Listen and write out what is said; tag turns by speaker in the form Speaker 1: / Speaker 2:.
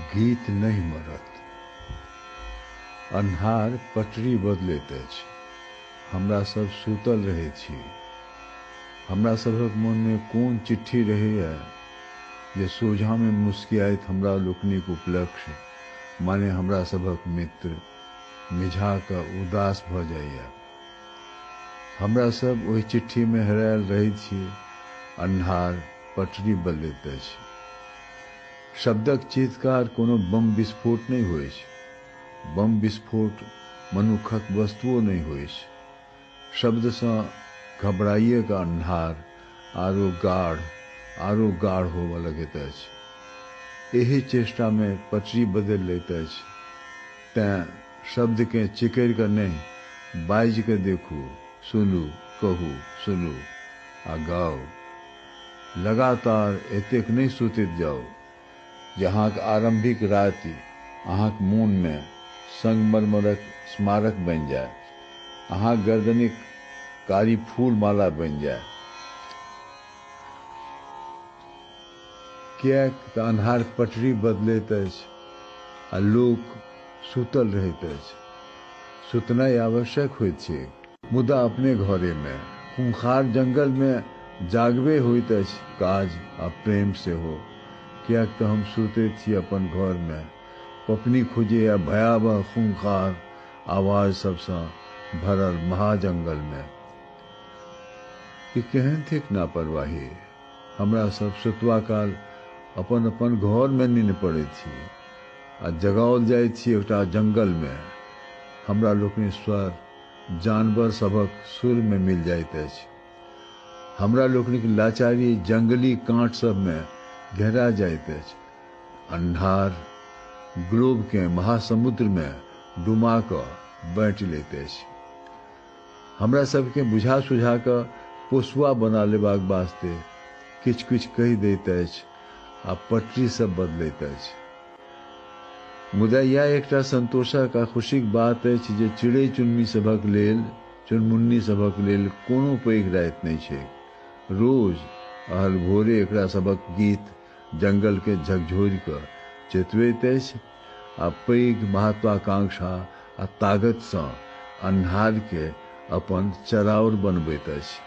Speaker 1: गीत नहि मरत। अन्हार पटरी बदलैत अछि। हमरा सब सूतल रहैत छी। हमरा सभक मोनमे कोन चिट्ठी रहैए जे सोझाँमे मुस्किआइत हमरा लोकनिक उपलक्ष्य, माने हमरा सभक मित्र, मिझा कऽ उदास भऽ जाइए। हमरा सब ओहि चिट्ठीमे हेरायल रहैत छी। अन्हार पटरी बदलैत अछि। शब्दक चीत्कार कोनो बम विस्फोट नहि होइछ। बम विस्फोट मनुक्खक वस्तुओ नहि होइछ। शब्दसँ घबराइए कऽ अन्हार आरो गाढ़, आरो गाढ़ होबऽ लगैत अछि। एहि चेष्टामे पटरी बदलि लैत अछि। तेँ शब्दकेँ चिकरि कऽ नहि, बाजि कऽ देखू, सुनू, कहू, सुनू आ गाउ। लगातार एतेक नहि सुतैत जाउ जे अहाँक आरम्भिक राति अहाँक मोनमे संगमरमरक स्मारक बनि जाय, अहाँक गरदनिक कारी फूल-माला बनि जाय। किएक तऽ अन्हार पटरी बदलैत अछि आ लोक सूतल रहैत अछि। सुतनाइ आवश्यक होइत छैक, मुदा अपने घरेमे। खूंखार जंगलमे जागबे होइत अछि काज आ प्रेम सेहो। किएक तऽ हम सुतैत छी अपन घरमे। पपनी खुजैए भयावह खूंखार आवाज सभसँ भरल महाजंगलमे। ई केहन थिक लापरवाही? हमरा सब सुतबा काल अपन अपन घरमे निन्न पड़ैत छी आ जगाओल जाइत छी एकटा जंगलमे। हमरा लोकनिक स्वर जानवर सभक सुरमे मिलि जाइत अछि। हमरा लोकनिक लाचारी जंगली काँट सभमे घेरा जाइत अछि। अन्हार ग्लोबकेँ महासमुद्रमे डुमा कऽ बाँटि लैत अछि। हमरा सभकेँ बुझा सुझा कऽ पोसुआ बना लेबाक वास्ते किछु किछु कहि दैत अछि आ पटरी सब बदलैत अछि। मुदा इएह एकटा संतोषक आ खुशीक बात अछि जे चिड़ै चुनमुनी सभक लेल चुनमुन्नी सभक लेल कोनो पैघ राति नहि छैक। रोज अहल भोरे एकरा सभक गीत जंगलकेँ झकझोरि कऽ चेतबैत अछि आ पैघ महत्वाकांक्षा आ ताकतसँ अन्हारकेँ अपन चराउर बनबैत अछि।